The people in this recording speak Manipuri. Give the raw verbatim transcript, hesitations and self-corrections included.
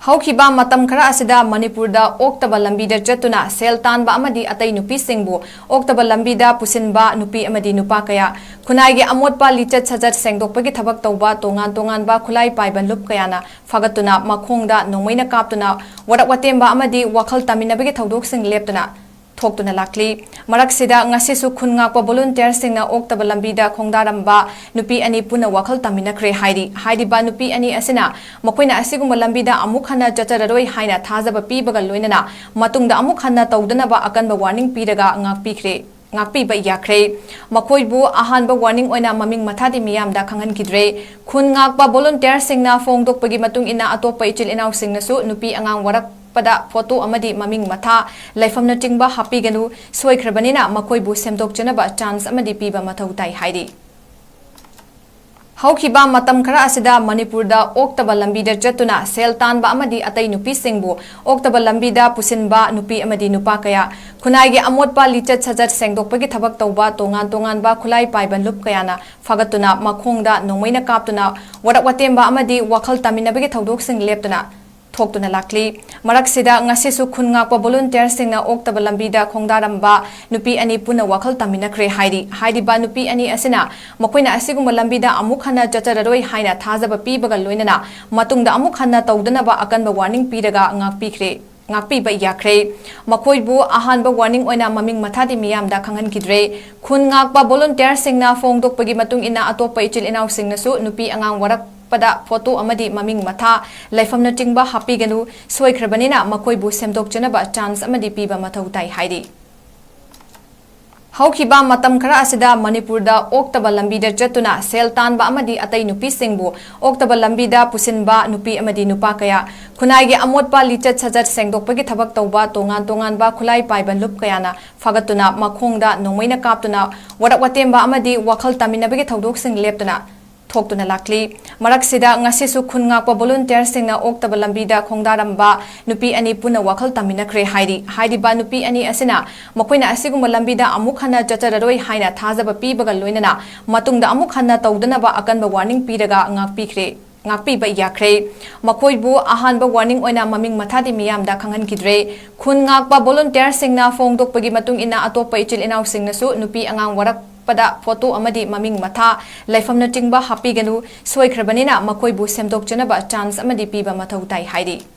ꯍꯧꯈꯤꯕ ꯃꯇꯝ ꯈꯔ ꯑꯁꯤꯗ ꯃꯅꯤꯄꯨꯔꯗ ꯑꯣꯛꯇꯕ ꯂꯝꯕꯤꯗ ꯆꯠꯇꯨꯅ ꯁꯦꯜ ꯇꯥꯟꯕ ꯑꯃꯗꯤ ꯑꯇꯩ ꯅꯨꯄꯤꯁꯤꯡꯕꯨ ꯑꯣꯛꯇꯕ ꯂꯝꯕꯤꯗ ꯄꯨꯁꯤꯟꯕ ꯅꯨꯄꯤ ꯑꯃꯗꯤ ꯅꯨꯄꯥ ꯀꯌꯥ, ꯈꯨꯟꯅꯥꯏꯒꯤ ꯑꯃꯣꯠꯄ ꯂꯤꯆꯠ ꯁꯥꯖꯠ ꯁꯦꯡꯗꯣꯛꯄꯒꯤ ꯊꯕꯛ ꯇꯧꯕ ꯇꯣꯉꯥꯟ ꯇꯣꯉꯥꯟꯕ ꯈꯨꯠꯂꯥꯏ ꯄꯥꯏꯕ ꯂꯨꯞ ꯀꯌꯥꯅ ꯐꯥꯒꯠꯇꯨꯅ ꯃꯈꯣꯡꯗ ꯅꯣꯡꯃꯩꯅ ꯀꯥꯞꯇꯨꯅ ꯋꯥꯔꯛ ꯋꯥꯇꯦꯝꯕ ꯑꯃꯗꯤ ꯋꯥꯈꯜ ꯇꯝꯃꯤꯟꯅꯕꯒꯤ ꯊꯧꯗꯣꯛꯁꯤꯡ ꯂꯦꯞꯇꯨꯅ ꯊꯣꯛꯇꯨꯅ ꯂꯥꯛꯂꯤ꯫ ꯃꯔꯛꯁꯤꯗ ꯉꯁꯤꯁꯨ ꯈꯨꯟ ꯉꯥꯛꯄ ꯚꯣꯂꯨꯟꯇꯤꯌꯔꯁꯤꯡꯅ ꯑꯣꯛꯇꯕ ꯂꯝꯕꯤꯗ ꯈꯣꯡꯗꯥꯔꯝꯕ ꯅꯨꯄꯤ ꯑꯅꯤ ꯄꯨꯟꯅ ꯋꯥꯈꯜ ꯇꯝꯃꯤꯟꯅꯈ꯭ꯔꯦ ꯍꯥꯏꯔꯤ꯫ ꯍꯥꯏꯔꯤꯕ ꯅꯨꯄꯤ ꯑꯅꯤ ꯑꯁꯤꯅ ꯃꯈꯣꯏꯅ ꯑꯁꯤꯒꯨꯝꯕ ꯂꯝꯕꯤꯗ ꯑꯃꯨꯛ ꯍꯟꯅ ꯆꯠꯆꯔꯔꯣꯏ ꯍꯥꯏꯅ ꯊꯥꯖꯕ ꯄꯤꯕꯒ ꯂꯣꯏꯅꯅ ꯃꯇꯨꯡꯗ ꯑꯃꯨꯛ ꯍꯟꯅ ꯇꯧꯗꯅꯕ ꯑꯀꯟꯕ ꯋꯥꯔꯅꯤꯡ ꯄꯤꯔꯒ ꯉꯥꯛꯄꯤꯈ꯭ꯔꯦ꯫ ꯉꯥꯛꯄꯤꯕ ꯌꯥꯈ꯭ꯔꯦ꯫ ꯃꯈꯣꯏꯕꯨ ꯑꯍꯥꯟꯕ ꯋꯥꯔꯅꯤꯡ ꯑꯣꯏꯅ ꯃꯃꯤꯡ ꯃꯊꯥꯗꯤ ꯃꯤꯌꯥꯝꯗ ꯈꯪꯍꯟꯈꯤꯗ꯭ꯔꯦ꯫ ꯈꯨꯟ ꯉꯥꯛꯄ ꯚꯣꯂꯨꯟꯇꯤꯌꯔꯁꯤꯡꯅ ꯐꯣꯡꯗꯣꯛꯄꯒꯤ ꯃꯇꯨꯡ ꯏꯟꯅ ꯑꯇꯣꯞꯄ ꯏꯆꯤꯜ ꯏꯅꯥꯎꯁꯤꯡꯅꯁꯨ ꯅꯨꯄꯤ ꯑꯉꯥꯡ ꯋꯥꯔꯛꯄꯗ ꯐꯣꯇꯣ ꯑꯃꯗꯤ ꯃꯃꯤꯡ ꯃꯊꯥ, ꯂꯩꯐꯝꯅꯆꯤꯡꯕ ꯍꯥꯞꯄꯤꯒꯅꯨ, ꯁꯣꯏꯈ꯭ꯔꯕꯅꯤꯅ ꯃꯈꯣꯏꯕꯨ ꯁꯦꯝꯗꯣꯛꯆꯅꯕ ꯆꯥꯟꯁ ꯑꯃꯗꯤ ꯄꯤꯕ ꯃꯊꯧ ꯇꯥꯏ ꯍꯥꯏꯔꯤ꯫ ꯍꯧꯈꯤꯕ ꯃꯇꯝ ꯈꯔ ꯑꯁꯤꯗ ꯃꯅꯤꯄꯨꯔꯗ ꯑꯣꯛꯇꯕ ꯂꯝꯕꯤꯗ ꯆꯠꯇꯨꯅ ꯁꯦꯜ ꯇꯥꯟꯕ ꯑꯃꯗꯤ ꯑꯇꯩ ꯅꯨꯄꯤꯁꯤꯡꯕꯨ ꯑꯣꯛꯇꯕ ꯂꯝꯕꯤꯗ ꯄꯨꯁꯤꯟꯕ ꯅꯨꯄꯤ ꯑꯃꯗꯤ ꯅꯨꯄꯥ ꯀꯌꯥ, ꯈꯨꯟꯅꯥꯏꯒꯤ ꯑꯃꯣꯠꯄ ꯂꯤꯆꯠ ꯁꯥꯖꯠ ꯁꯦꯡꯗꯣꯛꯄꯒꯤ ꯊꯕꯛ ꯇꯧꯕ ꯇꯣꯉꯥꯟ ꯇꯣꯉꯥꯟꯕ ꯈꯨꯠꯂꯥꯏ ꯄꯥꯏꯕ ꯂꯨꯞ ꯀꯌꯥꯅ ꯐꯥꯒꯠꯇꯨꯅ ꯃꯈꯣꯡꯗ ꯅꯣꯡꯃꯩꯅ ꯀꯥꯞꯇꯨꯅ ꯋꯥꯔꯛ ꯋꯥꯇꯦꯝꯕ ꯑꯃꯗꯤ ꯋꯥꯈꯜ ꯇꯝꯃꯤꯟꯅꯕꯒꯤ ꯊꯧꯗꯣꯛꯁꯤꯡ ꯂꯦꯞꯇꯨꯅ ꯊꯣꯛꯇꯨꯅ ꯂꯥꯛꯂꯤ꯫ ꯃꯔꯛꯁꯤꯗ ꯉꯁꯤꯁꯨ ꯈꯨꯟ ꯉꯥꯛꯄ ꯚꯣꯂꯨꯟꯇꯤꯌꯔꯁꯤꯡꯅ ꯑꯣꯛꯇꯕ ꯂꯝꯕꯤꯗ ꯈꯣꯡꯗꯥꯔꯝꯕ ꯅꯨꯄꯤ ꯑꯅꯤ ꯄꯨꯟꯅ ꯋꯥꯈꯜ ꯇꯝꯃꯤꯟꯅꯈ꯭ꯔꯦ ꯍꯥꯏꯔꯤ꯫ ꯍꯥꯏꯔꯤꯕ ꯅꯨꯄꯤ ꯑꯅꯤ ꯑꯁꯤꯅ ꯃꯈꯣꯏꯅ ꯑꯁꯤꯒꯨꯝꯕ ꯂꯝꯕꯤꯗ ꯑꯃꯨꯛ ꯍꯟꯅ ꯆꯠꯆꯔꯔꯣꯏ ꯍꯥꯏꯅ ꯊꯥꯖꯕ ꯄꯤꯕꯒ ꯂꯣꯏꯅꯅ ꯃꯇꯨꯡꯗ ꯑꯃꯨꯛ ꯍꯟꯅ ꯇꯧꯗꯅꯕ ꯑꯀꯟꯕ ꯋꯥꯔꯅꯤꯡ ꯄꯤꯔꯒ ꯉꯥꯛꯄꯤꯈ꯭ꯔꯦ꯫ ꯉꯥꯛꯄꯤꯕ ꯌꯥꯈ꯭ꯔꯦ꯫ ꯃꯈꯣꯏꯕꯨ ꯑꯍꯥꯟꯕ ꯋꯥꯔꯅꯤꯡ ꯑꯣꯏꯅ ꯃꯃꯤꯡ ꯃꯊꯥꯗꯤ ꯃꯤꯌꯥꯝꯗ ꯈꯪꯍꯟꯈꯤꯗ꯭ꯔꯦ꯫ ꯈꯨꯟ ꯉꯥꯛꯄ ꯚꯣꯂꯨꯟꯇꯤꯌꯔꯁꯤꯡꯅ ꯐꯣꯡꯗꯣꯛꯄꯒꯤ ꯃꯇꯨꯡ ꯏꯟꯅ ꯑꯇꯣꯞꯄ ꯏꯆꯤꯜ ꯏꯅꯥꯎꯁꯤꯡꯅꯁꯨ ꯅꯨꯄꯤ ꯑꯉꯥꯡ ꯋꯥꯔꯛꯄꯗ ꯐꯣꯇꯣ ꯑꯃꯗꯤ ꯃꯃꯤꯡ ꯃꯊꯥ, ꯂꯩꯐꯝꯅꯆꯤꯡꯕ ꯍꯥꯞꯄꯤꯒꯅꯨ, ꯁꯣꯏꯈ꯭ꯔꯕꯅꯤꯅ ꯃꯈꯣꯏꯕꯨ ꯁꯦꯝꯗꯣꯛꯆꯅꯕ ꯆꯥꯟꯁ ꯑꯃꯗꯤ ꯄꯤꯕ ꯃꯊꯧ ꯇꯥꯏ ꯍꯥꯏꯔꯤ꯫ ꯍꯧꯈꯤꯕ ꯃꯇꯝ ꯈꯔ ꯑꯁꯤꯗ ꯃꯅꯤꯄꯨꯔꯗ ꯑꯣꯛꯇꯕ ꯂꯝꯕꯤꯗ ꯆꯠꯇꯨꯅ ꯁꯦꯜ ꯇꯥꯟꯕ ꯑꯃꯗꯤ ꯑꯇꯩ ꯅꯨꯄꯤꯁꯤꯡꯕꯨ ꯑꯣꯛꯇꯕ ꯂꯝꯕꯤꯗ ꯄꯨꯁꯤꯟꯕ ꯅꯨꯄꯤ ꯑꯃꯗꯤ ꯅꯨꯄꯥ ꯀꯌꯥ, ꯈꯨꯟꯅꯥꯏꯒꯤ ꯑꯃꯣꯠꯄ ꯂꯤꯆꯠ ꯁꯥꯖꯠ ꯁꯦꯡꯗꯣꯛꯄꯒꯤ ꯊꯕꯛ ꯇꯧꯕ ꯇꯣꯉꯥꯟ ꯇꯣꯉꯥꯟꯕ ꯈꯨꯠꯂꯥꯏ ꯄꯥꯏꯕ ꯂꯨꯞ ꯀꯌꯥꯅ ꯐꯥꯒꯠꯇꯨꯅ ꯃꯈꯣꯡꯗ ꯅꯣꯡꯃꯩꯅ ꯀꯥꯞꯇꯨꯅ ꯋꯥꯔꯛ ꯋꯥꯇꯦꯝꯕ ꯑꯃꯗꯤ ꯋꯥꯈꯜ ꯇꯝꯃꯤꯟꯅꯕꯒꯤ ꯊꯧꯗꯣꯛꯁꯤꯡ ꯂꯦꯞꯇꯨꯅ ꯊꯣꯛꯇꯨꯅ ꯂꯥꯛꯂꯤ꯫ ꯃꯔꯛꯁꯤꯗ ꯉꯁꯤꯁꯨ ꯈꯨꯟ ꯉꯥꯛꯄ ꯚꯣꯂꯨꯟꯇꯤꯌꯔꯁꯤꯡꯅ ꯑꯣꯛꯇꯕ ꯂꯝꯕꯤꯗ ꯈꯣꯡꯗꯥꯔꯝꯕ ꯅꯨꯄꯤ ꯑꯅꯤ ꯄꯨꯟꯅ ꯋꯥꯈꯜ ꯇꯝꯃꯤꯟꯅꯈ꯭ꯔꯦ ꯍꯥꯏꯔꯤ꯫ ꯍꯥꯏꯔꯤꯕ ꯅꯨꯄꯤ ꯑꯅꯤ ꯑꯁꯤꯅ ꯃꯈꯣꯏꯅ ꯑꯁꯤꯒꯨꯝꯕ ꯂꯝꯕꯤꯗ ꯑꯃꯨꯛ ꯍꯟꯅ ꯆꯠꯆꯔꯔꯣꯏ ꯍꯥꯏꯅ ꯊꯥꯖꯕ ꯄꯤꯕꯒ ꯂꯣꯏꯅꯅ ꯃꯇꯨꯡꯗ ꯑꯃꯨꯛ ꯍꯟꯅ ꯇꯧꯗꯅꯕ ꯑꯀꯟꯕ ꯋꯥꯔꯅꯤꯡ ꯄꯤꯔꯒ ꯉꯥꯛꯄꯤꯈ꯭ꯔꯦ꯫ ꯉꯥꯛꯄꯤꯕ ꯌꯥꯈ꯭ꯔꯦ꯫ ꯃꯈꯣꯏꯕꯨ ꯑꯍꯥꯟꯕ ꯋꯥꯔꯅꯤꯡ ꯑꯣꯏꯅ ꯃꯃꯤꯡ ꯃꯊꯥꯗꯤ ꯃꯤꯌꯥꯝꯗ ꯈꯪꯍꯟꯈꯤꯗ꯭ꯔꯦ꯫ ꯈꯨꯟ ꯉꯥꯛꯄ ꯚꯣꯂꯨꯟꯇꯤꯌꯔꯁꯤꯡꯅ ꯐꯣꯡꯗꯣꯛꯄꯒꯤ ꯃꯇꯨꯡ ꯏꯟꯅ, ꯑꯇꯣꯞꯄ ꯏꯆꯤꯜ ꯏꯅꯥꯎꯁꯤꯡꯅꯁꯨ ꯅꯨꯄꯤ ꯑꯉꯥꯡ ꯋꯥꯔꯛꯄꯗ ꯐꯣꯇꯣ ꯑꯃꯗꯤ ꯃꯃꯤꯡ ꯃꯊꯥ, ꯂꯩꯐꯝꯅꯆꯤꯡꯕ ꯍꯥꯞꯄꯤꯒꯅꯨ, ꯁꯣꯏꯈ꯭ꯔꯕꯅꯤꯅ ꯃꯈꯣꯏꯕꯨ ꯁꯦꯝꯗꯣꯛꯆꯅꯕ ꯆꯥꯟꯁ ꯑꯃꯗꯤ ꯄꯤꯕ ꯃꯊꯧ ꯇꯥꯏ ꯍꯥꯏꯔꯤ꯫